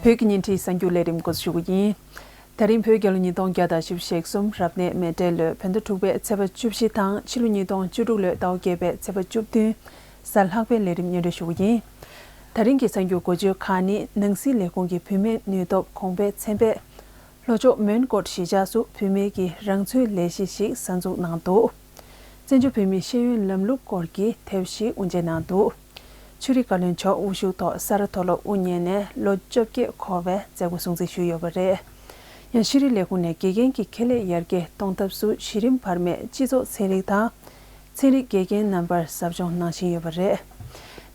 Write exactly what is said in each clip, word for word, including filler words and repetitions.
བོད་ཀྱི་བརྙན་འཕྲིན་གསར་འགྱུར་ལས་རིམ་འགོ་འཛུགས་ཞུ་གི་ཡིན། ད་རིང་བོད་རྒྱལ་ལོ་ཉིས་སྟོང་བརྒྱ་དང་བཞི་བཅུ་ཞེ་གསུམ་རབ་གནས་མེ་སྤྲེལ་ལོའི་བོད་ཟླ་དྲུག་པའི་ཚེས་པ་བཅུ་བཞི་དང་ཕྱི་ལོ་ཉིས་སྟོང་བཅུ་དྲུག་ལོའི་ཟླ་བ་བརྒྱད་པའི་ཚེས་པ་བཅུ་བདུན། གཟའ་ལྷག་པའི་ལས་རིམ་སྙན་སྒྲོན་ཞུ་གི་ཡིན། ད་རིང་གི་གསར་འགྱུར་འགོ་བརྗོད་ཁག་ནི། ནང་སྲིད་ལས་ཁུངས་ཀྱི་བུད་མེད་ནུས་སྟོབས་གོང་འཕེལ་ཚན་པས་ལྷོ་ཕྱོགས་མོན་གྷོ་གཞིས་ཆགས་སུ་བུད་མེད་ཀྱི་རང་ཚུགས་ལས་གཞི་ཞིག་གསར་འཛུགས་གནང་འདུག། བཙན་བྱོལ་བོད་མིའི་ཤེས་ཡོན་ལམ་ལུགས་སྐོར་གྱི་དེབ་ཞིག་དབུ་འབྱེད་གནང་འདུག། ཆོས་རིག་བཀའ་བློན་མཆོག་དབུ་བཞུགས་ཐོག་ས་རཱ་མཐོ་སློབ་དབུ་བརྙེས་ནས་ལོ་བཅོ་བརྒྱད་འཁོར་བའི་མཛད་སྒོ་སྲུང་བརྩི་ཞུས་ཡོད་པ་རེད། ཡང་ཤེས་རིག་ལས་ཁུངས་ནས་དགེ་རྒན་གྱི་ཁེ་ལས་ཡར་རྒྱས་གཏོང་ཐབས་སུ་གཞི་རིམ་བར་མའི་སྤྱི་ཚོགས་ཚན་རིག་དང་། ཚན་རིག་དགེ་རྒན་རྣམ་པར་ཟབ་སྦྱོང་གནང་བཞིན་ཡོད་པ་རེད།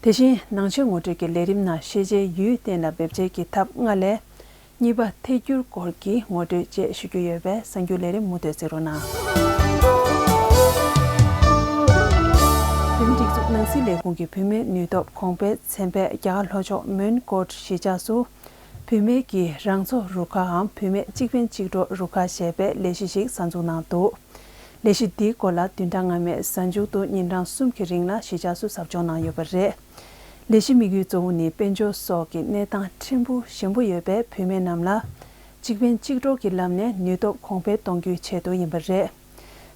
དེ་བཞིན་ནང་ཆོས་ངོ་སྤྲོད་ཀྱི་ལས་རིམ་ནང་ཤེས་བྱའི་ཡུལ་གཏན་ལ་འབེབས་བྱེད་ཀྱི་ཐབས་ལྔ་ལས། གཉིས་པ་ཐད་སྒྱུར་སྐོར་གྱི་ངོ་སྤྲོད་བཅས་ཞུ་རྒྱུ་ཡོད་པས་གསར་འགྱུར་ལས་རིམ་མུ་མཐུད་གཟིགས་རོགས་གནང་། བོད་མིའི་སྒྲིག་འཛུགས་ནང་སྲིད་ལས་ཁུངས་ཀྱི་བུད་མེད་ནུས་སྟོབས་གོང་འཕེལ་ཚན་པས་རྒྱ་གར་ལྷོ་ཕྱོགས་མོན་གྷོ་གཞིས་ཆགས་སུ་བུད་མེད་ཀྱི་རང་འཚོ་རུ་ཁག་འམ་བུད་མེད་གཅིག་ཕན་གཅིག་གྲོགས་རུ་ཁག་ཞེས་པའི་ལས་གཞི་ཞིག་གསར་འཛུགས་གནང་འདུག། ལས་གཞི་འདིའི་སྐོར་ལ་བདུན་ཕྲག་སྔ་མའི་གཟའ་མཇུག་ཏུ་ཉིན་གྲངས་གསུམ་གྱི་རིང་ལ་གཞིས་ཆགས་སུ་ཟབ་སྦྱོང་གནང་ཡོད་པ་རེད། ལས་གཞིའི་དམིགས་ཡུལ་གཙོ་བོ་ནི་དཔལ་འབྱོར་སོགས་ཀྱི་གནས་སྟངས་ཕྲན་བུ་ཞན་པོ་ཡོད་པའི་བུད་མེད་རྣམས་ལ་གཅིག་ཕན་གཅིག་གྲོགས་ཀྱི་ལམ་ནས་ནུས་སྟོབས་གོང་འཕེལ་གཏོང་རྒྱུའི་ཆེད་དུ་ཡིན་པ་རེད།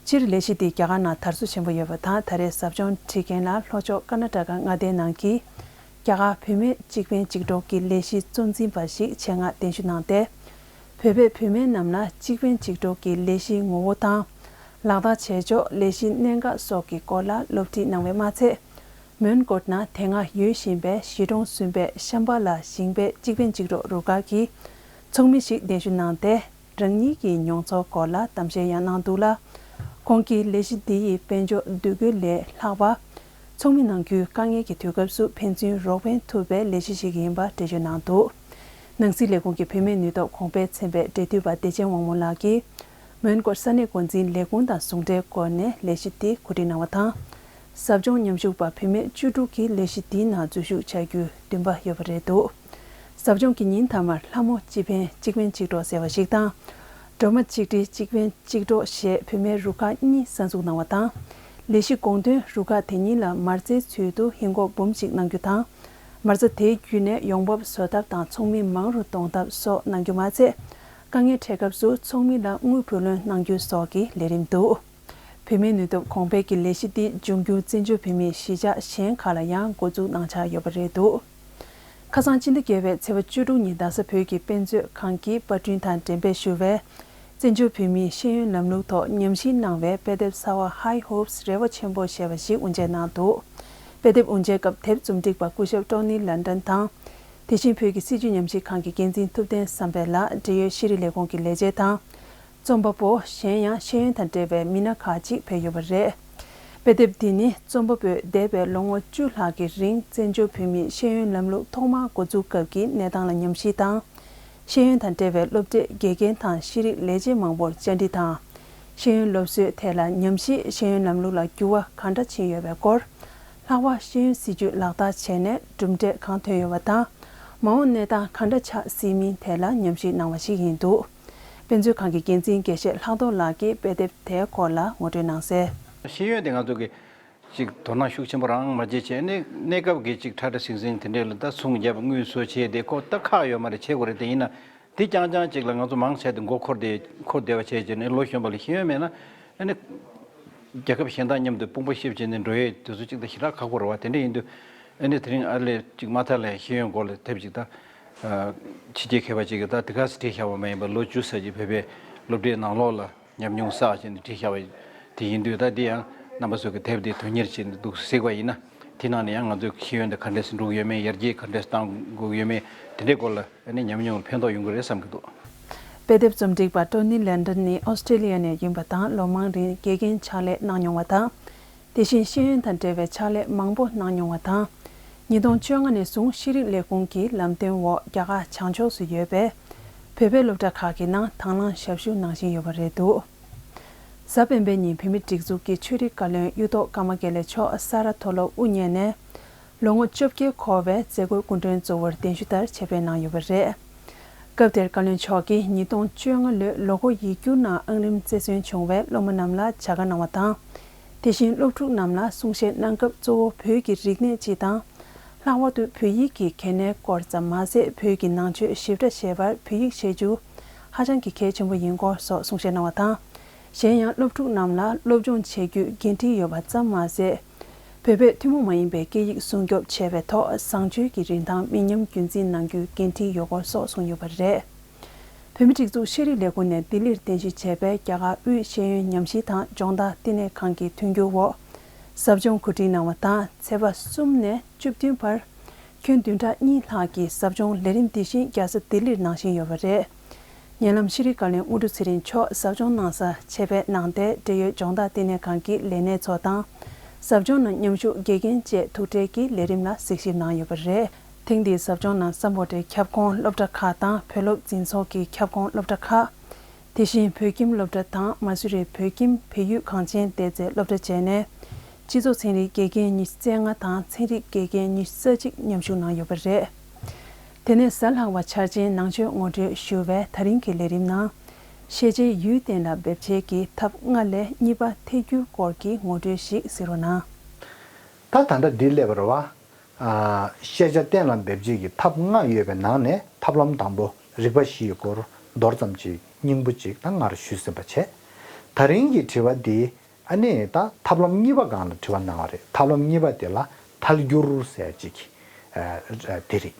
སྤྱིར་ལས་གཞི་འདི་རྒྱ་གར་ནང་དར་སོ་ཆེན་པོ་ཡོད་པ་དང་། ད་རེས་ཟབ་སྦྱོང་ཁྲིད་མཁན་ལ་ལྷོ་ཕྱོགས་ཀར་ན་ཊ་ཀ་མངའ་སྡེའི་ནང་གི་རྒྱ་གར་བུད་མེད་གཅིག་ཕན་གཅིག་གྲོགས་ཀྱི་ལས་གཞིའི་གཙོ་འཛིན་པ་ཞིག་ཆེད་མངགས་གདན་ཞུ་གནང་སྟེ། བོད་པའི་བུད་མེད་རྣམས་ལ་གཅིག་ཕན་གཅིག་གྲོགས་ཀྱི་ལས་གཞིའི་ངོ་བོ་དང་། ལག་བསྟར་བྱེད་ཕྱོགས། ལས་གཞིའི་གནད་འགག་སོགས་ཀྱི་སྐོར་ལ་སློབ་ཁྲིད་གནང་བས་མ་ཚད། མོན་གྷོ་ནང་དེ་སྔ་ཡོད་བཞིན་པའི་གཞིས་གྲོང་གསུམ་པའི་ཤམ་བྷ་ལ་ཞིང་པའི་གཅིག་ཕན་གཅིག་གྲོགས་རུ་ཁག་གི་ཚོགས་མི་ཞིག་གདན་ཞུ་གནང་སྟེ། རང་ཉིད་ཀྱི་མྱོང་ཚོར་སྐོར་ལ་གཏམ་བཤད་ཡང་གནང་འདུག་ལ། ཁོང་གིས་ལས་གཞི་འདི་ཡིས་དཔལ་འབྱོར་འདུ་འགོད་ལས་ལྷག་པ། ཚོགས་མི་ནང་ཁུལ་དཀའ་ངལ་གྱི་དུས་སྐབས་སུ་ཕན་ཚུན་རོགས་ཕན་ཐུབ་པའི་ལས་གཞི་ཞིག་ཡིན་པ་འགྲེལ་བརྗོད་གནང་འདུག། ནང་སྲིད་ལས་ཁུངས་ཀྱི་བུད་མེད་ནུས་སྟོབས་གོང་འཕེལ་ཚན་པའི་འབྲེལ་མཐུད་པ་བདེ་ཆེན་དབང་མོ་ལགས་ཀྱིས། མོན་གྷོར་ས་གནས་འགོ་འཛིན་ལས་ཁུངས་དང་ཟུང་འབྲེལ་སྒོ་ནས་ལས་གཞི་དེ་གོ་སྒྲིག་གནང་བ་དང་། ཟབ་སྦྱོང་མཉམ་ཞུགས་པ་བུད་མེད་བཅུ་དྲུག་གིས་ལས་གཞི་འདིའི་ནང་འཛུལ་ཞུགས་བྱ་རྒྱུའི་འདུན་པ་ཡོད་པ་རེད་འདུག། ཟབ་སྦྱོང་གི་ཉིན་མཐའ་མར་ལྷ་མོ་གཅིག་ཕན་གཅིག་ཕན་གཅིག་གྲོགས་ཟེར་བ་ཞིག་དང་། སྒྲོལ་མ་གཅིག་སྒྲིལ་གཅིག་ཕན་གཅིག་གྲོགས་ཞེས་བུད་མེད་རུ་ཁག་གཉིས་གསར་འཛུགས་གནང་བ་དང་། ལས་གཞི་དགོངས་དོན་རུ་ཁག་དེ་གཉིས་ལ་མ་རྩའི་ཚུལ་དུ་ཧིན་སྒོར་འབུམ་གཅིག་གནང་རྒྱུ་དང་། མ་རྩ་དེའི་བརྒྱུད་ནས་ཡོང་འབབ་བཟོ་ཐབས་དང་ཚོགས་མི་མང་རུ་གཏོང་ཐབས་སོགས་གནང་རྒྱུ་མ་ཚད། དཀའ་ངལ་འཕྲད་སྐབས་སུ་ཚོགས་མི་ལ་དངུལ་བུ་ལོན་གནང་རྒྱུ་སོགས་ཀྱི་ལས་རིམ་འདུག། བུད་མེད་ནུས་སྟོབས་གོང་འཕེལ་གྱི་ལས་གཞི་འདི་འབྱུང་འགྱུར་བཙན་བྱོལ་བོད་མིའི་གཞིས་ཆགས་གཞན་ཁག་ལ་ཡང་འགོ་འཛུགས་གནང་འཆར་ཡོད་པ་རེད་འདུག། ཁ་སང་སྤྱི་ཟླ་བརྒྱད་པའི་ཚེས་པ་བཅུ་དྲུག་ཉིན་རྡ་ས་བོད་ཀྱི་དཔེ་མཛོད་ཁང་གི་པར་སྐྲུན་དང་འགྲེམས་སྤེལ་ཞུ་བའི་བཙན་བྱོལ་བོད་མིའི་ཤེས་ཡོན་ལམ་ལུགས་ཐོག་ཉམས་ཞིབ་གནང་བའི་དཔེ་དེབ་གསར་བ་High Hopes རེ་བ་ཆེན་པོ་ཞེས་པ་ཞིག་དབུ་འབྱེད་གནང་འདུག། དཔེ་དེབ་དབུ་འབྱེད་སྐབས་དེབ་རྩོམ་སྒྲིག་པ་སྐུ་ཞབས་ཊོ་ནི་ལན་ཌོན་དང་། དེ་བཞིན་བོད་ཀྱི་སྲིད་བྱུས་ཉམས་ཞིབ་ཁང་གི་འགན་འཛིན་ཐུབ་བསྟན་བསམ་འཕེལ་ལགས། འབྲེལ་ཡོད་ཤེས་རིག་ལས་ཁུངས་ཀྱི་ལས་བྱེད་དང་། རྩོམ་པ་པོ། གཞན་ཡང་ཤེས་ཡོན་དང་འབྲེལ་བའི་མི་སྣ་ཁག་ཅིག་ཕེབས་ཡོད་པ་རེད། དཔེ་དེབ་འདི་ནི་རྩོམ་པ་པོས་འདས་པའི་ལོ་ངོ་བཅུ་ལྷག་གི་རིང་བཙན་བྱོལ་བོད་མིའི་ཤེས་ཡོན་ལམ་ལུགས་ཐོག་མར་འགོ་འཛུགས་སྐབས་ཀྱི་གནས་སྟངས་ལ་ཉམས་ཞིབ་དང་། ཤེས་ཡོན་དང་འབྲེལ་བའི་སློབ་གྲྭའི་དགེ་རྒན་དང་ཤེས་རིག་ལས་བྱེད་མང་པོར་བཅར་འདྲི་དང་། ཤེས་ཡོན་སློབ་གསོའི་ཐད་ལ་ཉམས་ཞིབ། ཤེས་ཡོན་ལམ་ལུགས་ལ་འགྱུར་བ་གང་འདྲ་ཕྱིན་ཡོད་པའི་སྐོར། ལྷག་པར་ཤེས་ཡོན་སྲིད་བྱུས་ལག་བསྟར་བྱས་ནས་གྲུབ་འབྲས་གང་ཐོན་ཡོད་པ་དང་། མ་འོངས་གནས་སྟངས་གང་འདྲ་ཆགས་སྲིད་མིན་ཐད་ལ་ཉམས་ཞིབ་གནང་བ་ཞིག་ཡིན་འདུག། དཔེ་མཛོད་ཁང་གི་འགན་འཛིན་དགེ་བཤེས་ལྷག་རྡོར་ལགས་ཀྱིས་དཔེ་དེབ་དེའི་སྐོར་ལ་ངོ་སྤྲོད་གནང་གསལ། ཤེས་ཡོན་དེ་ང་ཚོ་གི་ཅིག་དོ་སྣང་ཤུགས་ཆེན་པོ་རང་མ་བྱེད་བྱས་ནས་གནས་སྐབས་ཀྱི་ཅིག་ཁྲ་ཁྲ་ཟིང་ཟིང་དེ་འདྲས་ལ་ད་ཚོང་རྒྱབ་དངུལ་བཟོ་བྱས་དེ་ཁོ་ད་ཁག་ཡོད་མ་རེད། བྱེད་དགོས་རེད། དེ་ཡིན་ན་དེ་རྐྱང་རྐྱང་ཅིག་ལ་ང་ཚོ་མང་ཆེ་དེ་མགོ་འཁོར་དེ་འཁོར་བསྡད་པ་བྱས་བྱས་ནས་ལོ་གཞོན་པ་ལ་ཤེས་ཡོན་མེད་ན་ཨ་ནི་རྒྱལ་ཁབ་གཞན་དང་མཉམ་དུ་དཔུང་པ་བཤིབ་བྱས་ནས་འགྲོ་ཡས་དེ་ཚོ་ཅིག་ད་ཞེ་དྲག་ཁག་པོ་རེད་བ། དེ་འདྲས་ཡིན་དུས་ཨ་ནི་དེ་རིང་ཨ་ལས་ཅིག་མ་མཐའ་ལ་ཤེས་ཡོན་སྐོར་ལ་དེབ་ཅིག་ད་ཕྱི་རྒྱལ་མཁས་པ་ཅིག་གིས་ད་དེ་ག་སེ་བྲིས་བཞག་པ་མ་ཡིན་པར་ལོ་བཅུ་ཙམ་ཅིག་བོད་པའི་སློབ་གྲྭའི་ནང་ལོགས་ལ་ཉམས་མྱོང་བསགས་བྱས་ནས་བྲིས་བཞག་པ་དེ་ཡིན་དུས། ད་འདི་ཡང་རྣམ་པ་ཚོ་གི་དེབ་འདི་དོན་གཉེར་བྱས་ནས་འདུག་གཟིགས་པ་ཡིན་ན། དེ་ནང་ནས་ཡང་ང་ཚོའི་ཤེས་ཡོན་དེ་ག་འདྲས་སེ་འགྲོ་གི་ཡོད་མེད། ཡར་རྒྱས་ག་འདྲས་སེ་གཏང་དགོས་ཀྱི་ཡོད་མེད། དེ་འདྲའི་སྐོར་ལ་ཨ་ནི་ཉམས་མྱོང་ལ་ཕན་ཐོགས་ཡོང་གི་རེད་བསམ་གྱི་འདུག། དཔེ་དེབ་རྩོམ་སྒྲིག་པ་ཊོ་ནི་ལན་ཌོན་ནི་ཨོ་སི་ཀྲེ་ལི་ཡ་ནས་ཡིན་པ་དང་། ལོ་མང་རིང་དགེ་རྒན་ཕྱག་ལས་གནང་མྱོང་བ་དང་། དེ་བཞིན་ཤེས་ཡོན་དང་འབྲེལ་བའི་ཕྱག་ལས་མང་པོ་གནང་མྱོང་བ་དང་། ཉིས་སྟོང་བཅོ་ལྔ་ནས་བཟུང་ཤེས་རིག་ལས་ཁུངས་ཀྱི་ལམ་སྟོན་འོག་རྒྱ་གར་བྱང་ཕྱོགས་སུ་ཡོད་པའི་བོད་པའི་སློབ་གྲྭ་ཁག་གི་ནང་དང་བླངས་ཞབས་ཞུ་གནང་བཞིན་ཡོད་པ་རེད་འདུག། གཟའ་སྤེན་པའི་ཉིན་བོད་མིའི་སྒྲིག་འཛུགས་ཀྱི་ཆོས་རིག་བཀའ་བློན་གཡུ་ཐོག་ཀརྨ་དགེ་ལེགས་མཆོག་ས་རཱ་མཐོ་སློབ་དབུ་བརྙེས་ནས། ལོ་ངོ་བཅོ་བརྒྱད་འཁོར་བའི་མཛད་སྒོའི་སྐུ་མགྲོན་གཙོ་བོར་གདན་ཞུ་ལྟར་ཆེད་ཕེབས་གནང་ཡོད་པ་རེད། སྐབས་དེར་བཀའ་བློན་མཆོག་གིས་ཉིས་སྟོང་བཅོ་ལྔ་ལོའི་ལོ་འཁོར་ཡིག་སྒྱུར་ནང་ཨང་རིམ་རྩེར་སོན་བྱུང་བའི་སློབ་མ་རྣམས་ལ་བྱ་དགའ་གནང་བ་དང་། དེ་བཞིན་སློབ་ཕྲུག་རྣམས་ལ་གསུང་བཤད་གནང་སྐབས་གཙོ་བོ་བོད་ཀྱི་རིག་གནས་སྤྱི་དང་། ལྷག་པར་དུ་བོད་ཡིག་གི་གལ་གནད་སྐོར་ཙམ་མ་ཟད། བོད་ཀྱི་ནང་ཆོས་ཞིབ་ཕྲ་བྱེད་པར་བོད་ཡིག་ཤེས་རྒྱུ་ཧ་ཅང་གི་གལ་ཆེན་པོ་ཡིན་སྐོར་སོགས་གསུང་བཤད་གནང་བ་དང་། གཞན་ཡང་སློབ་ཕྲུག་རྣམས་ལ་སློབ་སྦྱོང་བྱེད་རྒྱུའི་འགན་འཁྲི་ཡོད་པ་ཙམ་མ་ཟད། བོད་པས་ཐུན་མོང་མ་ཡིན་པའི་སྐད་ཡིག་སྲུང་སྐྱོབ་བྱེད་པའི་ཐོག་བཟང་སྤྱོད་ཀྱི་རིན་ཐང་མི་ཉམས་རྒྱུན་འཛིན་གནང་རྒྱུའི་འགན་འཁྲི་ཡོད་སྐོར་སོགས་གསུངས་ཡོད་པ་རེད། བོད་མིའི་སྒྲིག་འཛུགས་ཤེས་རིག་ལས་ཁུངས་ནས་ལྡི་ལིར་རྟེན་གཞི་བྱས་པའི་རྒྱ་གར་དབུས་ཤེས་ཡོན་ཉམས་ཞིབ་དང་སྦྱོང་བརྡར་བསྟི་གནས་ཁང་གི་མཐུན་འགྱུར་འོག་ཟབ་སྦྱོང་གོ་སྒྲིག་གནང་བ་དང་། ཚེས་པ་གསུམ་ནས་བཅུ་བདུན་བར་ཁྱོན་བདུན་ཕྲག་གཉིས་ལྷག་གི་ཟབ་སྦྱོང་ལས་རིམ་འདི་བཞིན་རྒྱལ་ས་ལྡི་ལིར་གནང་བཞིན་ཡོད་པ་རེད། ཉེ་ལམ་ཤེས་རིག་བཀའ་བློན་དངོས་གྲུབ་ཚེ་རིང་མཆོག་ཟབ་སྦྱོང་གནང་སར་ཆེད་ཕེབས་གནང་སྟེ། འབྲེལ་ཡོད་སྦྱོང་བརྡར་བསྟི་གནས་ཁང་གི་ལས་སྣེ་ཚོ་དང་། ཟབ་སྦྱོང་ནང་མཉམ་ཞུགས་དགེ་རྒན་བཅས་ཐུག་འཕྲད་ཀྱིས་ལས་རིམ་ལ་གཟིགས་ཞིབ་གནང་ཡོད་པ་རེད། ཐེངས་འདིའི་ཟབ་སྦྱོང་ནང་སམ་བྷོ་ཊའི་ཁྱབ་ཁོངས་སློབ་གྲྭ་ཁག་དང་། བོད་སློབ་འཛིན་ཚོགས་ཀྱི་ཁྱབ་ཁོངས་སློབ་གྲྭ་ཁག་དེ་བཞིན་བོད་ཁྱིམ་སློབ་གྲྭ་དང་། མ་སུ་རི་བོད་ཁྱིམ་བལ་ཡུལ་གངས་ཅན་བདེ་རྩའི་སློབ་གྲྭ་བཅས་ནས། སྤྱི་ཚོགས་ཚན་རིག་དགེ་རྒན་ཉི་ཤུ་རྩ་ལྔ་དང་། ཚན་རིག་དགེ་རྒན་ཉི་ཤུ་རྩ་གཅིག་མཉམ་ཞུགས་གནང་ཡོད་པ་རེད། དེ་ནས་གཟའ་ལྷག་པ་འཆར་ཅན་ནང་ཆོས་ངོ་སྤྲོད་ཞུ་བའི་ད་རིང་གི་ལས་རིམ་ནང་། ཤེས་བྱའི་ཡུལ་གཏན་ལ་འབེབས་བྱེད་ཀྱི་ཐབས་ལྔ་ལས་གཉིས་པ་ཐད་རྒྱུའི་སྐོར་གྱི་ངོ་སྤྲོད་ཞིག་གཟིགས་རོགས་གནང་། ད་ད་ལྟ་འདིར་སླེབས་པ་རེད་བ། ཨ། ཤེས་བྱ་གཏན་ལ་འབེབས་བྱེད་ཀྱི་ཐབས་ལྔ་ཡོད་པའི་ནང་ནས་ཐབས་ལམ་དང་པོ་རིགས་པ་བཞིའི་སྐོར་མདོར་ཙམ་ཅིག་སྙིང་པོ་ཅིག་ད་སྔར་ཞུས་ཟིན་པ་བྱས། ད་རིང་གི་དྲི་བ་འདི། ཨ་ནི་ད་ཐབས་ལམ་གཉིས་པ་སྒང་ལ་དྲི་བ་གནང་བ་རེད། ཐབས་ལམ་གཉིས་པ་དེ་ལ་ཐལ་འགྱུར་ཟེར་ཅིག་ཨ། དེ་རེད།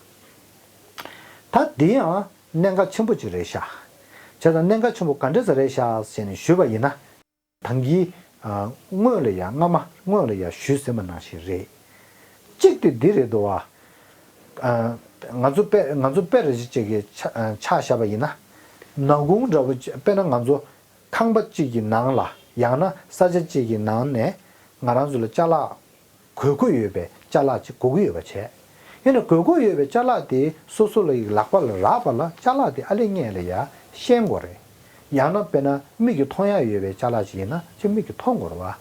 ད་འདི་ཡང་གནད་འགག་ཆེན་པོ་ཅིག་རེད་ཤག་བྱས་ཙང་གནད་འགག་ཆེན་པོ་ག་འདྲ་ཟིག་རེད་ཤག་ཟེར་ནས་ཞུས་པ་ཡིན་ན། ད་གིན། ཨ། སྔོན་ལ་ཡང་སྔ་མ་སྔོན་ལ་ཡང་ཞུས་ཟིན་པ་ནང་བཞིན་རེད། གཅིག་དེ་འདི་རེད་འདུག་བ། ཨ། ང་ཚོ་དཔེ་ང་ཚོ་དཔེ་རེ་ཅིག་གི་ཆ་ཆ་བཞག་པ་ཡིན་ན། ནག་ཁུང་འདྲ་པོ་ཅིག་དཔེར་ན་ང་ཚོ་ཁང་པ་གཅིག་གི་ནང་ལ། ཡང་ན་ས་ཆ་གཅིག་གི་ནང་ནས་ང་རང་ཚོ་ལ་ཅ་ལག་དགོས་མཁོ་ཡོད་པའི་ཅ་ལག་ཅིག་དགོས་ཀྱི་ཡོད་པ་བྱས། ཡིན་ན་དགོས་མཁོ་ཡོད་པའི་ཅ་ལག་དེ་སོ་སོ་ལ་ཡི་ལག་པ་ལ་རག་པ་ལ། ཅ་ལག་དེ་ཨ་ལེ་ངས་ལ་ཡ་ཤེས་དགོས་རེད། ཡང་ན་དཔེར་ན་མིག་གིས་མཐོང་ཡ་ཡོད་པའི་ཅ་ལག་ཅིག་ཡིན་ན་ཅིག་མིག་གིས་མཐོང་དགོས་རེད་བ།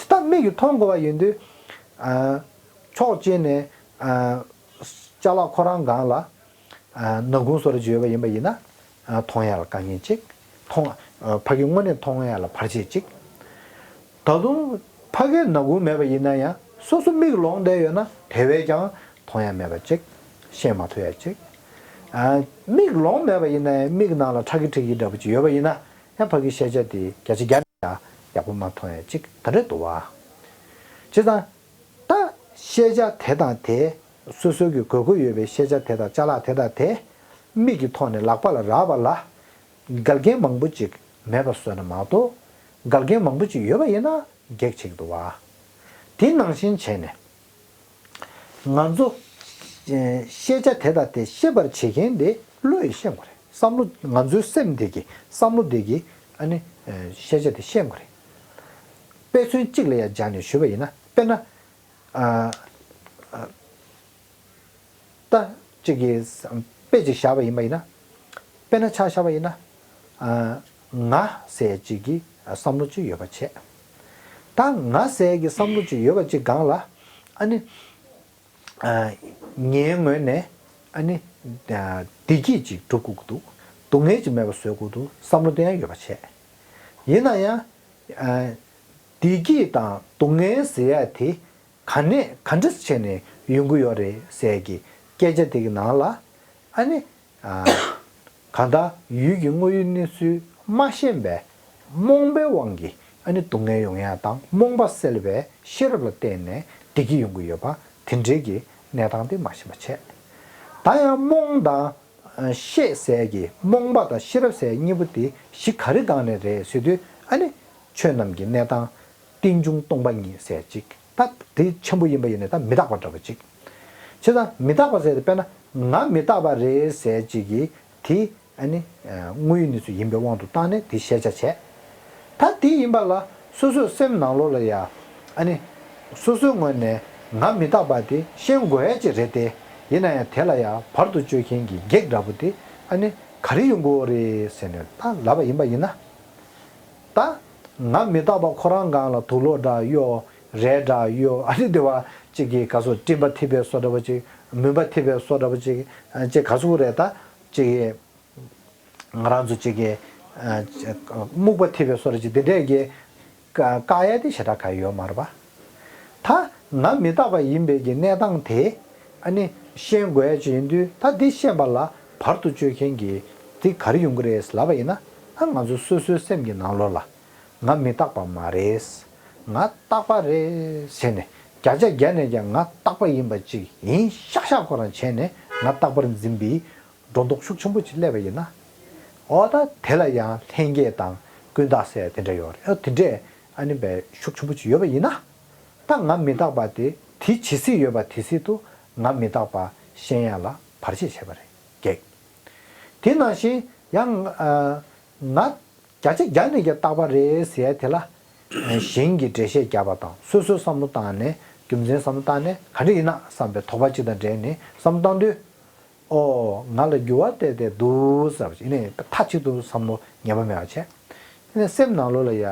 ཅི་ད་མིག་གིས་མཐོང་དགོས་པ་ཡིན་དུས། ཨ། ཕྱོགས་གཅིག་ནས། ཨ། ཅ་ལག་ཁོ་རང་སྒང་ལ། ཨ། ནག་ཁུང་བཟོ་འདྲ་ཅིག་ཡོད་པ་ཡིན་པ་ཡིན་ན། ཨ། མཐོང་ཡ་ལ་དཀའ་ངལ་ཅིག་མཐོང་། ཨ། ཕ་གི་དངོས་གནས་མཐོང་ཡ་ལ་བར་ཆད་ཅིག་ད་དུང་ཕ་གིར་ནག་ཁུང་མེད་པ་ཡིན་ན་ཡང་སོ་སོ་མིག་ལོང་བསྡད་ཡོད་ན་དེ་བས་ཀྱང་མཐོང་ཡ་མེད་པ་ཅིག་ཤེས་མ་ཐུབ་ཡ་ཅིག་ཨ། མིག་ལོང་མེད་པ་ཡིན་ན་ཡང་མིག་ནང་ལ་ཁྲ་གི་ཁྲིག་གི་འདྲ་པོ་ཅིག་ཡོད་པ་ཡིན་ན་ཡང་ཕ་གིའི་ཤེས་བྱ་དེ་བརྒྱ་ཆ་བརྒྱ་ནས་ཡག་པོ་མ་མཐོང་ཡ་ཅིག་ད་རེད་འདུག་བ། བྱས་ཙང་། ད་ཤེས་བྱ་དེ་དང་དེ། སོ་སོ་གི་དགོས་མཁོ་ཡོད་པའི་ཤེས་བྱ་དེ་དང་ཅ་ལག་དེ་དང་དེ། མིག་གི་ཐོག་ནས་ལག་པ་ལ་རག་པ་ལ། འགལ་རྐྱེན་མང་པོ་ཅིག་མེད་པ་བཟོས་ན་མ་གཏོགས། འགལ་རྐྱེན་མང་པོ་ཅིག་ཡོད་པ་ཡིན་ན་གེགས་བྱེད་ཀྱི་འདུག་བ། དེ་ནང་བཞིན་བྱས་ནས། ང་ཚོ། ཨེ། ཤེས་བྱ་དེ་དང་དེ་ཤེས་པར་བྱེད་མཁན་དེ་བློ་ཡིས་ཤེས་དགོས་རེད། བསམ་བློ། ང་ཚོའི་སེམས་དེ་གིས། བསམ་བློ་དེ་གིས་ཨ་ནི། ཨེ། ཤེས་བྱ་དེ་ཤེས་དགོས་རེད། དཔེ་མཚོན་གཅིག་ལ་ཡང་སྦྱར་ནས་ཞུས་པ་ཡིན་ན། དཔེར་ན། ཨ། ཨ། ད་གཅིག་གི་དཔེ་ཅིག་བཞག་པ་ཡིན་པ་ཡིན་ན། དཔེར་ན་ཆ་བཞག་པ་ཡིན་ན། ཨ། ང་ཟེར་ཅིག་གི་བསམ་བློ་ཅིག་ཡོད་པ་བྱས། ད་ང་ཟེར་གི་བསམ་བློ་ཅིག་ཡོད་པ་ཅིག་སྒང་ལ། ཨ་ནི། ཨ། ངའི་ངོས་ནས་ཨ་ནི། ཨ། བདེ་སྐྱིད་ཅིག་སྒྲུབ་དགོས་ཀྱི་འདུག་སྡུག་བསྔལ་ཅིག་མེད་པ་བཟོ་དགོས་འདུག་བསམ་བློ་དེ་ཡང་ཡོད་པ་བྱས། ཡིན་ན་ཡང་། ཨ། བདེ་སྐྱིད་དང་སྡུག་བསྔལ་ཟེར་ཡ་དེ་ག་ནས་ག་འདྲ་བྱས་ནས་ཡོང་གི་ཡོད་རེད་ཟེར་གི་སྐད་ཆ་དེ་གི་ནང་ལ། ཨ་ནི། ཨ། གང་ལྟར་ཡུལ་གྱི་དངོས་ཡོད་གནས་ཚུལ་མ་ཤེས་པའི་རྨོངས་པའི་དབང་གིས་ཨ་ནི་སྡུག་བསྔལ་ཡོང་ཡ་དང་། རྨོངས་པ་སེལ་བའི་ཤེས་རབ་ལ་བརྟེན་ནས་བདེ་སྐྱིད་ཡོང་གི་ཡོད་པ་དེ་འདྲའི་གི་གནས་སྟངས་དེ་མ་ཤེས་པ་བྱས། ད་ཡང་རྨོངས་དང་། ཨ། ཤེས་ཟེར་གི། རྨོངས་པ་དང་ཤེས་རབ་ཟེར་གཉིས་པོ་དེ་གཞི་ག་རེ་སྒང་ནས་རེད་ཟེར་དུས། ཨ་ནི། ཆོས་རྣམས་ཀྱི་གནས་སྟངས། རྟེན་འབྱུང་སྟོང་པ་ཉིད་ཟེར་ཅིག་ད་དེ་ཆེན་པོ་ཡིན་པ་ཡིན་ནའི་ད་མི་རྟག་པ་འདྲ་པོ་ཅིག་བྱས་ཙང་མི་རྟག་པ་ཟེར་དེ་དཔེར་ན་ང་མི་རྟག་པ་རེད་ཟེར་ཅིག་གི་དེ། ཨ་ནི། ཨ། དངོས་ཡོད་གནས་ཚུལ་ཡིན་པའི་དབང་དུ་བཏང་ནས་དེ་ཤེས་བྱ་བྱས། ད་དེ་ཡིན་པ་ལ་སོ་སོའི་སེམས་ནང་ལོགས་ལ་ཡ། ཨ་ནི། སོ་སོའི་ངོས་ནས་ང་མི་རྟག་པ་དེ་ཤེས་དགོས་ཡ་ཅིག་རེད་དེ། ཡིན་ན་ཡང་དེ་ལ་ཡ་བར་དུ་གཅོད་མཁན་གྱི་གེགས་འདྲ་པོ་དེ་ཨ་ནི་ག་རེ་ཡོང་གི་ཡོད་རེད་ཟེར་ནས་ད་ལབ་པ་ཡིན་པ་ཡིན་ན། ད་ང་མི་རྟག་པ་ཁོ་རང་སྒང་ལ་དུག་ལོག་འདྲ་གཡོགས། རས་འདྲ་གཡོགས། ཨ་ནི་དེ་བ་ཅིག་གིས་ག་ཚོད་སྤྲིན་པ་འཐིབས་པའི་བཟོ་འདྲ་པོ་ཅིག་མུན་པ་འཐིབས་པའི་བཟོ་འདྲ་པོ་ཅིག་ཅིག་ག་ཚོད་རེད། ད་ཅིག་གིས་ང་རང་ཚོ་ཅིག་གིས་སྨུག་པ་འཐིབས་པའི་བཟོ་འདྲ་ཅིག་དེ་འདྲས་ཀྱི་བཀག་ཡ་དེ་ཞེ་དྲག་ག་ཡོད་མ་རེད་པ། ད་ང་མི་རྟག་པ་ཡིན་པའི་གི་གནས་སྟངས་དེ། ཨ་ནི་ཤེས་དགོས་ཡ་ཅིག་ཡིན་དུས། ད་འདི་ཤེས་པ་ལ་བར་དུ་གཅོད་མཁན་གྱི་འདི་ག་རེ་ཡོང་གི་རེད་ལབ་པ་ཡིན་ན། ད་ང་ཚོ་སོ་སོའི་སེམས་ཀྱི་ནང་ལོགས་ལ་ང་མི་རྟག་པ་མ་རེད། ང་རྟག་པ་རེད་ཟེར་ནས་བརྒྱ་ཆ་བརྒྱ་ནས་ཀྱང་ང་རྟག་པ་ཡིན་པ་ཅིག་ཡིན་ཤག་ཤག་ཁོ་རང་བྱས་ནས་ང་རྟག་པར་འཛིན་པའི་སྒྲོ་འདོགས་ཤུགས་ཆེན་པོ་ཅིག་སླེབས་པ་ཡིན་ན། འོ་ད་དེ་ལ་ཡང་ལྷན་སྐྱེས་དང་ཀུན་བརྟགས་ཟེར་དེ་འདྲ་ཡོད་རེད། འོ་དེ་འདྲས་ཨ་ནི་བས་ཤུགས་ཆེན་པོ་ཅིག་ཡོད་པ་ཡིན་ན། ད་ང་མི་རྟག་པ་དེ་དེ་ཇི་སྲིད་ཡོད་པ་དེ་སྲིད་དུ་ང་མི་རྟག་པ་ཤེས་ཡ་ལ་བར་ཆད་བྱས་པ་རེད། གེགས། དེ་ནང་བཞིན་ཡང་ང་བརྒྱ་ཆ་བརྒྱ་ནས་ཀྱང་རྟག་པ་རེད་ཟེར་ཡ་དེ་ལ། གཞན་གྱིས་འགྲེལ་བཤད་བརྒྱབ་པ་དང་སོ་སོའི་བསམ་བློ་བཏང་ནས་རྒྱུ་མཚན་བསམ་བློ་བཏང་ནས་ག་འདྲ་ཡིན་ན་བསམ་པའི་དོགས་པ་གཅིག་དང་འབྲེལ་ནས་བསམ་བློ་བཏང་དུས། ཨོ་ང་ལ་འགྱུར་བ་བསྡད་དེ་འདུག་ཟེར་བ་ཅིག་ནས་མཐའ་གཅིག་ཏུ་བསམ་བློ་ངེས་པ་མེད་པ་བྱས། ཨ་ནི་སེམས་ནང་ལོགས་ལ་ཡ།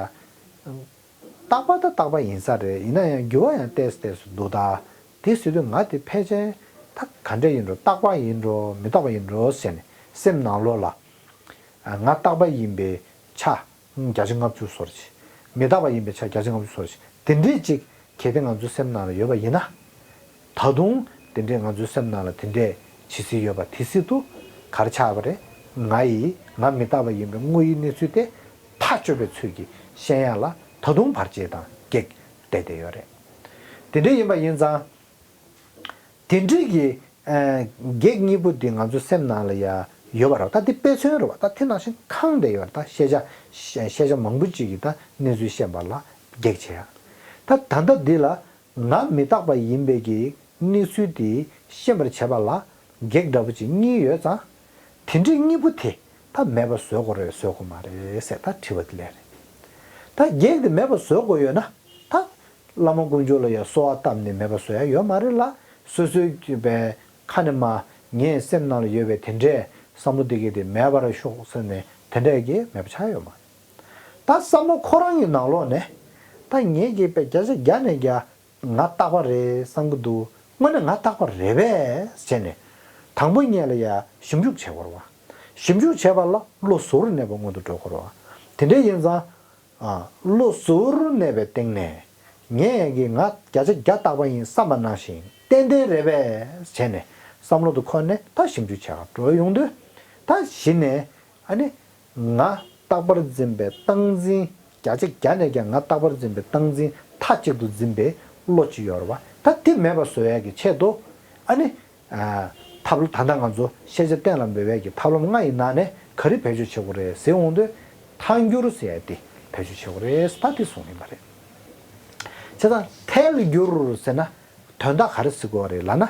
རྟག་པ་ད་རྟག་པ་ཡིན་ས་རེད། ཡིན་ན་ཡང་འགྱུར་བ་ཡང་ཏོག་ཙམ་ཏོག་ཙམ་འདུག་ད། དེ་ཟེར་དུས་ང་དེ་ཕལ་ཆེར་ད་ག་འདྲ་ཡིན་འགྲོ། རྟག་པ་ཡིན་འགྲོ་མི་རྟག་པ་ཡིན་འགྲོ་ཟེར་ནས་སེམས་ནང་ལོགས་ལ། ང་རྟག་པ་ཡིན་པའི་ཆ་བརྒྱ་ཆ་ལྔ་བཅུ་བཟོ་འདྲ་ཅིག་མི་རྟག་པ་ཡིན་པའི་ཆ་བརྒྱ་ཆ་ལྔ་བཅུ་བཟོ་འདྲ་ཅིག་དེ་འདྲས་ཅིག་གལ་ཏེ་ང་ཚོའི་སེམས་ནང་ལ་ཡོད་པ་ཡིན་ན། ད་དུང་དེ་འདྲས་ང་ཚོའི་སེམས་ནང་ལ་དེ་འདྲས་ཇི་སྲིད་ཡོད་པ་དེ་སྲིད་དུ་ག་རེ་ཆགས་པ་རེད། ང་ཡི་ང་མི་རྟག་པ་ཡིན་པའི་དངོས་ཡོད་གནས་ཚུལ་དེ་ཐག་གཅོད་པའི་ཚུལ་གྱིས་ཤེས་ཡ་ལ་ད་དུང་བར་ཆད་དང་གེགས་བསྡད་བསྡད་ཡོད་རེད། དེ་འདྲས་ཡིན་པ་ཡིན་ཙང་། དེ་འདྲས་ཀྱི་ཨ་གེགས་གཉིས་པོ་འདི་ང་ཚོའི་སེམས་ནང་ལ་ཡ་ཡོད་པ་རེད། ད་འདི་དཔེ་མཚོན་རེད་བ། ད་དེ་ནང་བཞིན་ཁེངས་བསྡད་ཡོད་རེད། ད་ཤེས་བྱ་ཤེས་བྱ་མང་པོ་ཅིག་གིས་ད་གནས་ཚུལ་ཤེས་པ་ལ་གེགས་བྱེད་ཡ། ད་ད་ལྟ་འདི་ལ་ང་མི་རྟག་པ་ཡིན་པའི་གི་གནས་ཚུལ་དེ་ཤེས་པར་བྱེད་པ་ལ་གེགས་འདྲ་པོ་ཅིག་གཉིས་ཡོད་ཙང་། དེ་འདྲའི་གཉིས་པོ་དེ་ད་མེད་པ་བཟོ་དགོས་རེད་བཟོ་དགོས་མ་རེད་ཟེར་ད་དྲི་བ་དེ་སླེབས་རེད། ད་གེགས་དེ་མེད་པ་བཟོ་དགོས་ཡོད་ན་ད་བླ་མ་དཀོན་མཆོག་ལ་ཡང་གསོལ་བ་བཏབ་ནས་མེད་པ་བཟོ་ཡ་ཡོད་མ་རེད་ལ། སོ་སོའི་གི་པའི་ཁ་ནས་མ་ངའི་སེམས་ནང་ལ་ཡོད་པའི་དེ་འདྲའི་བསམ་བློ་དེ་གས་དེ་མེད་པར་ཤོག་ཟེར་ནས་དེ་འདྲས་ཀྱི་མེད་པ་ཆགས་ཡོད་མ་རེད། ད་བསམ་བློ་ཁོ་རང་གི་ནང་ལོགས་ནས་ད་ངེད་ཀྱིས་དཔེ་བརྒྱ་ཆ་བརྒྱ་ནས་བརྒྱ་ང་རྟག་པ་རེད་བསམ་གྱི་འདུག་དངོས་གནས་ང་རྟག་པ་རེད་པས་བྱས་ནས་དང་པོ་ངེད་ལ་ཡ་ཞིབ་འཇུག་བྱེད་དགོས་རེད་བ། ཞིབ་འཇུག་བྱེད་པ་ལ་བློ་གཟུ་བོར་གནས་པ་སྔོན་དུ་འགྲོ་དགོས་རེད་བ། དེ་འདྲ་ཡིན་ཙང་། ཨ། བློ་གཟུ་བོར་གནས་པའི་སྟེང་ནས་ངས་ཀྱིས་ང་བརྒྱ་ཆ་བརྒྱ་རྟག་པ་ཡིན་བསམ་པ་ནང་བཞིན་ཏན་ཏན་རེད་པས་བྱས་ནས་བསམ་བློ་དེ་འཁོར་ནས་ད་ཞིབ་འཇུག་བྱེད་ག་འགྲོ་ཡོང་དུས། ད་གཞི་ནས་ཨ་ནི། ང་རྟག་པར་འཛིན་པའི་སྟངས་འཛིན། བརྒྱ་ཆ་བརྒྱ་ནས་ཀྱང་ང་རྟག་པར་འཛིན་པའི་སྟངས་འཛིན་མཐའ་གཅིག་ཏུ་འཛིན་པའི་བློ་ཅིག་ཡོད་རེད་བ། ད་དེ་མེད་པ་བཟོ་ཡག་གི་ཆེད་དུ་ཨ་ནི། ཨ། ཐབས་ལམ་ད་ལྟ་ང་ཚོ་ཤེས་བྱ་གཏན་ལ་འབེབས་ཡག་གི་ཐབས་ལམ་ལྔ་ཡི་ནང་ནས་ག་རེ་བེད་སྤྱོད་བྱེད་དགོས་རེད་ཟེར་འོང་དུས། ཐལ་འགྱུར་ཟེར་ཡག་དེ་བེད་སྤྱོད་བྱེད་དགོས་རེད་ད་དེ་གསུངས་ཡིན་པ་རེད། བྱས་ཙང་ཐལ་འགྱུར་ཟེར་ན་དོན་དག་ག་རེ་ཟེར་དགོས་རེད་ལབ་ན།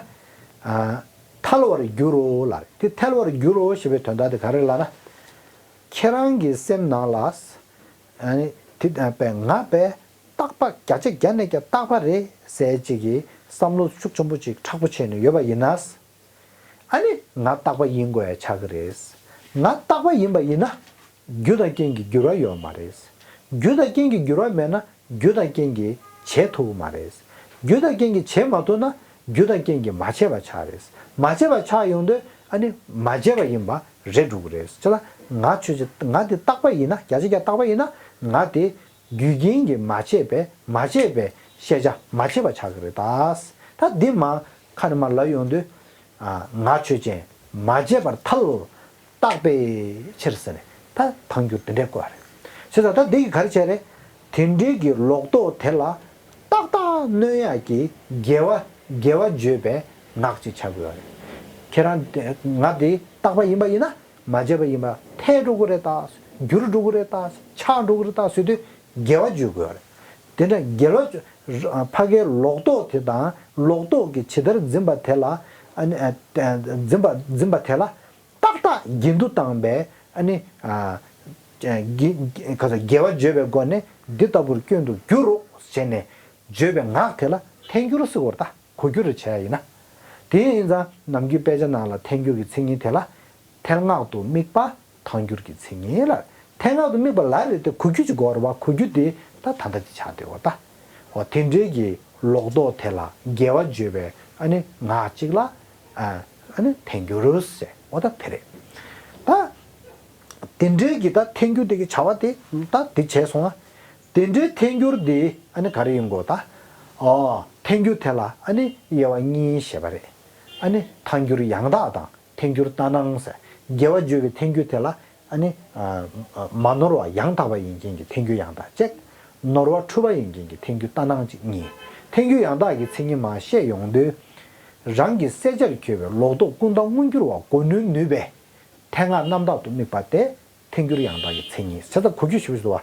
ཨ། ཐལ་བར་འགྱུར་རོ་ལབ་རེད། དེ་ཐལ་བར་འགྱུར་རོ་ཞེས་པའི་དོན་དག་དེ་ག་རེ་ལབ་ན། ཁྱེད་རང་གི་སེམས་ནང་ལ། ཨ་ནི་དེ་ལྟ་བུའི་ང་བས་རྟག་པ་བརྒྱ་ཆ་བརྒྱ་ནས་ཀྱང་རྟག་པ་རེད་ཟེར་ཅིག་གི་བསམ་བློ་ཤུགས་ཆེན་པོ་ཅིག་མཁྲེགས་པོ་བྱས་ནས་ཡོད་པ་ཡིན་ན། ཨ་ནི་ང་རྟག་པ་ཡིན་དགོས་ཡ་ཆགས་ཀྱི་རེད། ང་རྟག་པ་ཡིན་པ་ཡིན་ན། རྒྱུ་དང་རྐྱེན་གྱི་འགྱུར་བ་ཡོད་མ་རེད། རྒྱུ་དང་རྐྱེན་གྱི་འགྱུར་བ་མེད་ན་རྒྱུ་དང་རྐྱེན་གྱིས་བྱེད་ཐུབ་ཀྱི་མ་རེད། རྒྱུ་དང་རྐྱེན་གྱིས་བྱེད་མ་ཐུབ་ན་རྒྱུ་དང་རྐྱེན་གྱིས་མ་བྱས་པ་ཆགས་རེད། མ་བྱས་པ་ཆགས་ཡོང་དུས་ཨ་ནི་མ་བྱས་པ་ཡིན་པ་རེད་འགྲོ་གི་རེད། བྱས་ཙང་ང་ཆོས་ཅན་ང་དེ་རྟག་པ་ཡིན་ན། བརྒྱ་ཆ་བརྒྱ་རྟག་པ་ཡིན་ན་ང་དེ་རྒྱུ་རྐྱེན་གྱིས་མ་བྱས་པའི་མ་བྱས་པའི་ཤེས་བྱ་མ་བྱས་པ་ཆགས་ཀྱི་རེད་ད། ད་འདི་མ་ཁ་ནས་མར་ལབ་ཡོང་དུས། ཨ། ང་ཆོས་ཅན། མ་བྱས་པར་ཐལ། རྟག་པའི་ཕྱིར་ཟེར་ནས་ད་ཐལ་འགྱུར་དེ་འདྲས་བཀོད་པ་རེད། བྱས་ཙང་ད་འདི་གིས་ག་རེ་བྱས་རེད། དེ་འདྲའི་གི་ལོག་རྟོག་དེ་ལ་ཏག་ཏག་གནོན་ཡག་གི་དགེ་བ་དགེ་བ་བརྗོད་པའི་ངག་ཅིག་བྱ་དགོས་པ་རེད། ཁྱེད་རང་དེ་ང་དེ་རྟག་པ་ཡིན་པ་ཡིན་ན། མ་བྱས་པ་ཡིན་པ་ཐལ་འགྲོ་གི་རེད་ད། འགྱུར་འགྲོ་གི་རེད་ད། ཆགས་འགྲོ་གི་རེད་ད་ཟེར་དུས་དགེ་བ་བརྗོད་དགོས་རེད། དེ་འདྲ་དགེ་བ་ཕ་གའི་ལོག་རྟོག་དེ་དང་ལོག་རྟོག་གི་ཇི་ལྟར་འཛིན་པ་དེ་ལ། ཨ་ནི་འཛིན་པ་འཛིན་པ་དེ་ལ་ཏག་ཏག་འགྱུར་འགྲོ་བཏང་བའི་ཨ་ནི་དགེ་བ་བརྗོད་པའི་སྒོ་ནས་འདི་ལྟ་བུར་སྐྱོན་དུ་འགྱུར་རོ་ཟེར་ནས་བརྗོད་པའི་ངག་དེ་ལ་ཐལ་འགྱུར་ཟེར་བ་རེད་ད། གོ་རྒྱུ་རེ་བྱས་ཡིན་ན། དེ་ཡིན་ཙང་ནམ་རྒྱུན་དཔེ་ཆ་ནང་ལ་ཐལ་འགྱུར་གྱི་མཚན་ཉིད་དེ་ལ། ཐལ་ངག་ཏུ་དམིགས་པ་ཐལ་འགྱུར་གྱི་མཚན་ཉིད་ལ། ཐལ་ངག་ཏུ་དམིགས་པ་ལ་རེད་དེ་གོ་རྒྱུ་ཅིག་དགོས་རེད་བ། གོ་རྒྱུ་དེ་ད་ད་ལྟ་དེ་ཆགས་བསྡད་ཡོད་ད། འོ་དེ་འདྲའི་གི་ལོག་རྟོག་དེ་ལ་དགེ་བ་བརྗོད་པའི་ཨ་ནི་ངག་ཅིག་ལ། ཨ་ནི་ཐལ་འགྱུར་ཟེར། འོ་ད་དེ་རེད། ད་དེ་འདྲའི་གི་ད་ཐལ་འགྱུར་དེ་གི་བྱ་བ་དེ་ད་དེ་བྱས་སོང་ང་། དེ་འདྲའི་ཐལ་འགྱུར་འདི་ཨ་ནི་ག་རེ་ཡིན་དགོས་ད། ཨོ། ཐལ་འགྱུར་དེ་ལ་ཨ་ནི་དབྱེ་བ་གཉིས་ཞེས་པ་རེད། ཨ་ནི་ཐལ་འགྱུར་ཡང་དག་དང་ཐལ་འགྱུར་ལྟར་སྣང་ཟེར། དགེ་བ་བརྗོད་པའི་ཐལ་འགྱུར་དེ་ལ་ཨ་ནི་ཨ་ཨ་མ་ནོར་བ་ཡང་དག་པ་ཡིན་མཁན་གྱི་ཐལ་འགྱུར་ཡང་དག་གཅིག་ནོར་བ་འཁྲུལ་པ་ཡིན་མཁན་གྱི་ཐལ་འགྱུར་ལྟར་སྣང་གཅིག་གཉིས། ཐལ་འགྱུར་ཡང་དག་གི་མཚན་ཉིད་མར་བཤད་ཡོང་དུས། རང་གི་གསལ་ཆར་གྱུར་པའི་ལོག་རྟོག་ཀུན་བཏགས་མངོན་གྱུར་བ་གོ་ནུས་ནུས་པའི་མཐའི་སྔ་རྣམ་དག་ཏུ་དམིགས་པ་སྟེ། ཐལ་འགྱུར་ཡང་དག་གི་མཚན་ཉིད། བྱས་ཙང་གོ་རྒྱུ་ཞིབ་ཏུ་བ།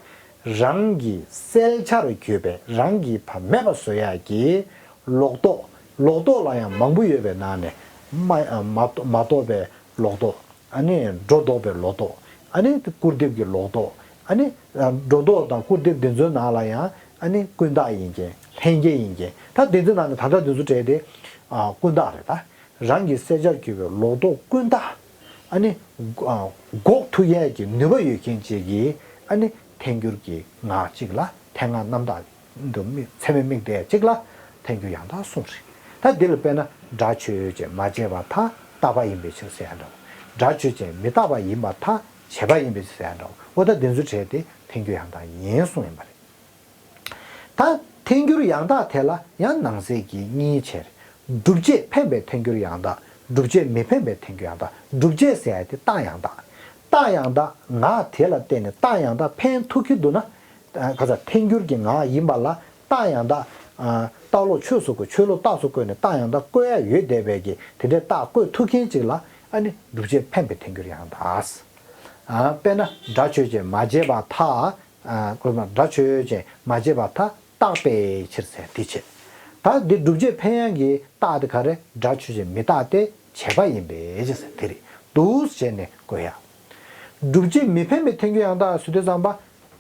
རང་གི་གསལ་ཆར་གྱུར་པའི་རང་གིས་ཕར་མེད་པ་བཟོ་ཡག་གི་ལོག་རྟོག་ལོག་རྟོག་ལ་ཡང་མང་པོ་ཡོད་པའི་ནང་ནས་མ་མ་མ་རྟོགས་པའི་ལོག་རྟོག་ཨ་ནི་སྒྲོ་འདོགས་པའི་ལོག་རྟོག་ཨ་ནི་སྐུར་འདེབས་ཀྱི་ལོག་རྟོག་ཨ་ནི་སྒྲོ་འདོགས་དང་སྐུར་འདེབས་འདི་ཚོའི་ནང་ལ་ཡང་ཨ་ནི་ཀུན་བཏགས་ཡིན་མཁན་ལྷན་སྐྱེས་ཡིན་མཁན། ད་འདི་ཚོའི་ནང་ནས་ད་ལྟ་འདི་ཚོ་གྲས་དེ་ཀུན་བཏགས་རེད་ད། རང་གི་གསལ་ཆར་གྱུར་པའི་ལོག་རྟོག་ཀུན་བཏགས་ཨ་ནི་འགོག་ཐུབ་ཡས་ཀྱི་ནུས་པ་ཡོད་མཁན་ཅིག་གིས་ཨ་ནི་ཐལ་འགྱུར་གྱི་ངག་ཅིག་ལ་མཐའི་སྔ་རྣམ་དག་ཏུ་དམིགས་ཚད་མས་དམིགས་ཏེ་ཅིག་ལ་ཐལ་འགྱུར་ཡང་དག་གསུངས་རེད། ད་འདི་ལ་དཔེར་ན་སྒྲ་ཆོས་ཅན་མ་བྱས་པར་ཐལ་རྟག་པ་ཡིན་པའི་ཕྱིར་ཟེར་ཡ་འདྲ་བོ། སྒྲ་ཆོས་ཅན་མི་རྟག་པ་ཡིན་པར་ཐལ་བྱས་པ་ཡིན་པའི་ཕྱིར་ཟེར་ཡ་འདྲ་བོ། འོ་ད་འདི་ཚོ་གྲས་དེ་ཐལ་འགྱུར་ཡང་དག་ཡིན་གསུངས་ཡིན་པ་རེད། ད་ཐལ་འགྱུར་ཡང་དག་དེ་ལ་ཡང་ནང་གསེས་ཀྱི་གཉིས་ཕྱེ། སྒྲུབ་བྱེད་འཕེན་པའི་ཐལ་འགྱུར་ཡང་དག་སྒྲུབ་བྱེད་མི་འཕེན་པའི་ཐལ་འགྱུར་ཡང་དག་སྒྲུབ་བྱེད་ཟེར་ཡ་དེ་རྟགས་ཡང་དག་རྟགས་ཡང་དག་ངག་དེ་ལ་བརྟེན་ནས་རྟགས་ཡང་དག་འཕེན་ཐུབ་ཀྱི་འདུག་ན། ག་ས་ཐལ་འགྱུར་གྱི་ངག་ཡིན་པ་ལ་རྟགས་ཡང་དག་རྟགས་ལོག་ཆོས་སུ་བཀོད། ཆོས་ལོག་རྟགས་སུ་བཀོད་ནས་རྟགས་ཡང་དག་བཀོད་ཡ་ཡོད་བསྡད་པའི་གི་དེ་འདྲའི་རྟགས་བཀོད་ཐུབ་མཁན་ཅིག་ལ་ཨ་ནི་སྒྲུབ་བྱེད་འཕེན་པའི་ཐལ་འགྱུར་ཡང་དག་དཔེར་ན་སྒྲ་ཆོས་ཅན་མ་བྱས་པར་ཐལ། ཨ་ཁོ་ན་སྒྲ་ཆོས་ཅན་མ་བྱས་པར་ཐལ་རྟག་པའི་ཕྱིར་ཟེར་དེ་བྱས། ད་འདི་སྒྲུབ་བྱེད་འཕེན་ཡག་གི་རྟགས་དེ་ག་རེ། སྒྲ་ཆོས་ཅན་མི་རྟག་སྟེ་བྱས་པ་ཡིན་པའི་ཕྱིར་ཟེར་དེ་རེད། འདུག་བྱས་ནས་བཀོད་ཡག་སྒྲུབ་བྱེད་མི་འཕེན་པའི་ཐལ་འགྱུར་ཡང་དག་ཟེར་དུས་ཙམ་པ་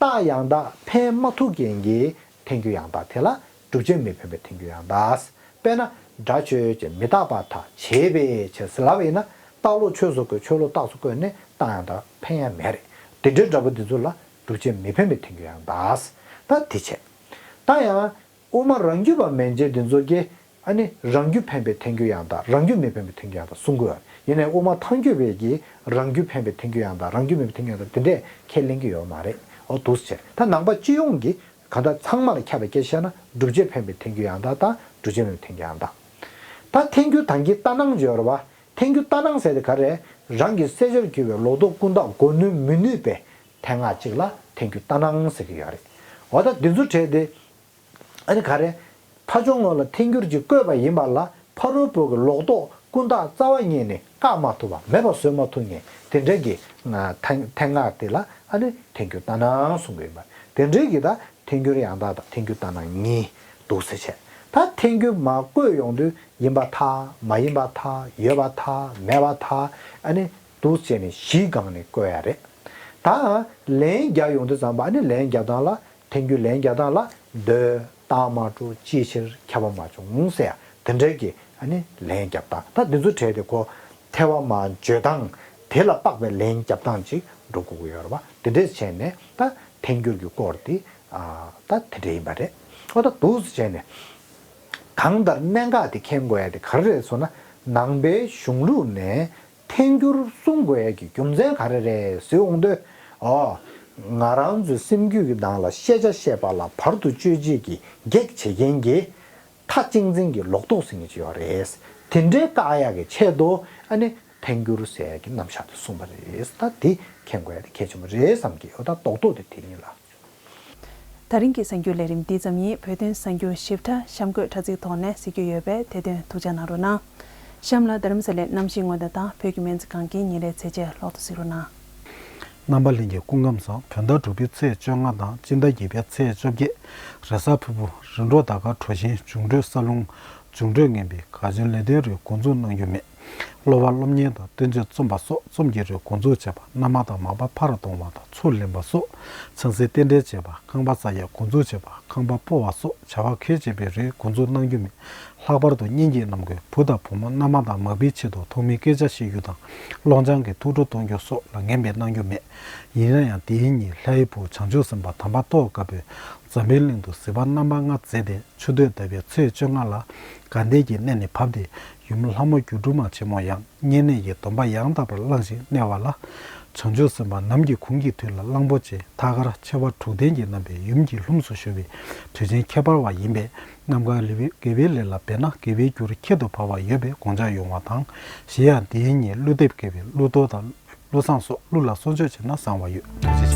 རྟགས་ཡང་དག་འཕེན་མ་ཐུབ་མཁན་གྱི་ཐལ་འགྱུར་ཡང་དག་དེ་ལ་སྒྲུབ་བྱེད་མི་འཕེན་པའི་ཐལ་འགྱུར་ཡང་དག་དཔེར་ན་སྒྲ་ཆོས་ཅན་མི་རྟག་པར་ཐལ་བྱས་པའི་ཕྱིར་ཟེར་ལབ་པ་ཡིན་ན་རྟགས་ལོག་ཆོས་སུ་བཀོད། ཆོས་ལོག་རྟགས་སུ་བཀོད་ནས་རྟགས་ཡང་དག་འཕེན་ཡ་མེད་རེད། དེ་འདྲའི་འདྲ་པོ་འདི་ཚོ་ལ་སྒྲུབ་བྱེད་མི་འཕེན་པའི་ཐལ་འགྱུར་ཡང་དག་ད་དེ་བྱས། ད་ཡང་དབུ་མ་རང་རྒྱུད་པ་མན་ཆད་འདི་ཚོ་གིས་ཨ་ནི་རང་རྒྱུད་འཕེན་པའི་ཐལ་འགྱུར་ཡང་དག་རང་རྒྱུད་མི་འཕེན་པའི་ཐལ་འགྱུར་ཡང་དག་གསུང་གི་ཡོད་རེད། ཡིན་ནའི་དབུ་མ་ཐལ་འགྱུར་བས་ཀྱིས་རང་རྒྱུད་འཕེན་པའི་ཐལ་འགྱུར་ཡང་དག་རང་རྒྱུད་མེད་པའི་ཐལ་འགྱུར་ཡང་དག་དེ་འདྲས་ཁས་ལེན་གྱི་ཡོད་མ་རེད། འོ་འདུག་སེ་བྱས། ད་ནང་པ་སྤྱི་ཡོངས་ཀྱི་གང་ལྟར་ཚང་མ་ལ་ཁྱབ་པའི་སྐད་ཆ་བཤད་ན་སྒྲུབ་བྱེད་འཕེན་པའི་ཐལ་འགྱུར་ཡང་དག་དང་སྒྲུབ་བྱེད་མེད་པའི་ཐལ་འགྱུར་ཡང་དག་ད་ཐལ་འགྱུར་དང་གི་ལྟར་སྣང་བརྗོད་རེད་བ། ཐལ་འགྱུར་ལྟར་སྣང་ཟེར་དེ་ག་རེ། རང་གི་གསལ་ཆར་གྱུར་པའི་ལོག་རྟོག་ཀུན་བཏགས་གོ་ནུས་མི་ནུས་པའི་མཐའི་སྔ་གཅིག་ལ་ཐལ་འགྱུར་ལྟར་སྣང་ཟེར་གྱི་ཡོད་རེད། འོ་ད་འདི་ཚོ་གྲས་དེ་ཨ་ནི་ག་རེ། ཕ་ཆུང་ངོ་ལ་ཐལ་འགྱུར་གྱིས་བཀོད་པ་ཡིན་པ་ལ་ཕ་རོལ་པོ་གི་ལོག་རྟོག་ཀུན་བཏགས་རྩ་བ་ཉིད་ནས་བཀག་མ་ཐུབ་པ་མེད་པ་བཟོ་མ་ཐུབ་མཁན་དེ་འདྲ་གི་ང་ཐལ་ཐལ་སྔགས་དེ་ལ་ཨ་ནི་ཐལ་འགྱུར་ལྟར་སྣང་གསུང་གི་ཡིན་པ། དེ་འདྲའི་གི་ད་ཐལ་འགྱུར་ཡང་དག་དང་ཐལ་འགྱུར་ལྟར་སྣང་གཉིས་འདུག་སེ་བྱས། ད་ཐལ་འགྱུར་མར་བཀོད་ཡོང་དུས་ཡིན་པར་ཐལ་མ་ཡིན་པར་ཐལ་ཡོད་པར་ཐལ་མེད་པར་ཐལ་ཨ་ནི་འདུག་སེ་བྱས་ནས་གཞིའི་སྒང་ནས་བཀོད་ཡ་རེད། ད་ལན་རྒྱག་ཡོང་དུས་ཙམ་པ་ཨ་ནི་ལན་རྒྱག་སྟངས་ལ་ཐལ་འགྱུར་ལན་རྒྱག་སྟངས་ལ་མདོའི་རྟགས་མ་གྲུབ་ཅིའི་ཕྱིར་ཁྱབ་པ་མ་བྱུང་ཟེར་ཡ་དེ་འདྲའི་གི་ཨ་ནི་ལན་རྒྱག་སྟངས། ད་འདི་ཚོ་གྲས་དེ་ཁོ་ཐལ་བ་མར་བརྗོད་སྟངས་དེ་ལ་དཔག་པའི་ལན་རྒྱག་སྟངས་ཅིག་འགྲོ་དགོས་ཀྱི་ཡོད་རེད་བ། དེ་འདྲས་བྱས་ནས་ད་ཐལ་འགྱུར་གྱི་སྐོར་དེ་ཨ་ད་དེ་འདྲས་ཡིན་པ་རེད། ཨོ་ད་འདུག་སེ་བྱས་ནས་གང་ལྟར་གནད་འགག་དེ་མཁྱེན་དགོས་ཡ་དེ་ག་རེ་རེད་ཟེར་ན། ནང་པའི་གཞུང་ལུགས་ནས་ཐལ་འགྱུར་གསུང་དགོས་ཡ་གི་རྒྱུ་མཚན་ག་རེ་རེད་ཟེར་འོང་དུས། ཨོ། ང་རང་ཚོའི་སེམས་རྒྱུད་ཀྱི་ནང་ལ་ཤེས་བྱ་ཤེས་པ་ལ་བར་དུ་གཅོད་བྱེད་ཀྱི་གེགས་བྱེད་མཁན་གྱི་མཐའ་གཅིག་འཛིན་གྱི་ལོག་རྟོག་ཟེར་མཁན་ཅིག་ཡོད་རེད། དེ་འདྲའི་བཀག་ཡག་གི་ཆེད་དུ་ཨ་ནི་ཐལ་འགྱུར་ཟེར་ཡག་གི་རྣམ་གཞག་དེ་གསུངས་པ་རེད། ད་དེ་མཁྱེན་དགོས་ཡ་དེ་གལ་ཆེན་པོ་རེད་བསམ་གི། ཨོ་ད་རྡོག་རྡོག་དེ་དེ་ཡིན་ལ། ད་རིང་གི་གསར་འགྱུར་ལས་རིམ་འདི་ཙམ་ཡིན། བོད་དོན་གསར་འགྱུར་ཞིབ་ཕྲ་གཤམ་འཁོད་དྲ་ཚིགས་ཐོག་ནས་གཟིགས་རྒྱུ་ཡོད་པས་དེ་དོན་ཐུགས་འཇགས་གནང་རོགས་གནང་། གཤམ་ལ་རྡ་རམ་ས་ལའི་གནམ་གཤིས་སྔོན་བརྡ་དང་བོད་ཀྱི་སྨན་རྩིས་ཁང་གི་ཉིན་རེའི་ཚེས་བཅད་ལོག་ཏུ་གཟིགས་རོགས་གནང་། རྣམ་པ་ལྷན་རྒྱས་སྐུ་ཁམས་བཟང་། བོད་ཟླ་དྲུག་པའི་ཚེས་བཅོ་ལྔ་དང་སྤྱི་ཟླ་བརྒྱད་པའི་ཚེས་བཅོ་བརྒྱད། རེས་གཟའ་ཕུར་བུ། རིམ་གྲོ་ཟླ་སྐར་དྲོ་ཞན། འབྱུང་འཕྲོད་ས་རླུང་། འབྱུང་འཕྲོད་ངན་པའི་གར་བྱུང་ལས་དོན་རིགས་འགོ་འཛུགས་གནང་རྒྱུ་མེད། གློ་བ་གློ་བརྙན་དང་བསྟན་བཅོས་རྩོམ་པ་སོགས་རྩོམ་གྱི་རིགས་འགོ་འཛུགས་བྱས་པ། གནམ་དང་མ་པ་ཕར་གཏོང་བ་དང་ཚུར་ལེན་པ་སོགས། ཚོང་སྲིད་རྟེན་འབྲེལ་བྱས་པ། ཁང་པ་ས་ཡ་འགོ་འཛུགས་བྱས་པ། ཁང་པ་སྤོ་བ་སོགས་བྱ་བ་ཁེ་བྱེད་པའི་རིགས་འགོ་འཛུགས་གནང་རྒྱུ་མེད། ལྷག་པར་དུ་གཉེན་གྱི་རྣམ་ཀུན་བུ་དང་བུ་མོ་མནའ་མ་དང་མ་བུའི་ཆེད་དུ་ཐོག་མའི་སྐད་ཆ་བཤད་རྒྱུ་དང་། སློང་ཆང་གི་ཐུགས་སྤྲོ་གཏོང་རྒྱུ་སོགས་ལ་ངན་པས་གནང་རྒྱུ་མེད། ཡིན་ན་ཡང་དེའི་ཉིན་ལྷའི་བུ་བྱང་ཆུབ་སེམས་དཔའ་དམ་པ་ཏོག་དཀར་པོས་འཛམ་བུའི་གླིང་དུ་གཟིགས་པ་རྣམ་པ་ལྔ་མཛད་དེ། ཆུ་སྟོད་ཟླ་བའི་ཚེས་བཅོ་ལྔ་ལ་དགའ་ལྡན་གྱི་གནས་ནས་བབས་ཏེ། ཡུམ་ལྷ་མོ་སྒྱུ་འཕྲུལ་མ་ཆེན་མོ་ཡང་བསྙེན་གནས་ཀྱི་སྡོམ་པ་ཡང་དག་པར་བླངས་ཤིང་གནས་པ་ལ། བྱང་ཆུབ་སེམས་དཔའ་ནམ་གྱི་གུང་གི་དུས་ལ་གླང་པོ་ཆེ་ཐར་ཁར་ཆེ་བ་དྲུག་ལྡན་གྱི་རྣམ་པའི་ཡུམ་གྱི་ལྷུམས་སུ་ཞུགས་པའི་དུས་ཆེན་ཁྱད་པར་བ་ཡིན་པས། ནམ་མཁའ་ལི་བའི་དགེ་བའི་ལས་ལ་འབད་ན་དགེ་བའི་རྒྱུར་ཁྱད་དུ་འཕགས་པ་ཡོད་པའི་དགོངས་འཆར་ཡོང་བ་དང་། གཞན་ཡང་འདིའི་ཉིན་ཀླུ་འདེབས་དགེ་བའི་ཀླུ་གཏོར་དང་ཀླུ་བསངས་སོགས་ཀླུ་ལ་གསོལ་མཆོད་བྱས་ན་བཟང་བ་ཡོད།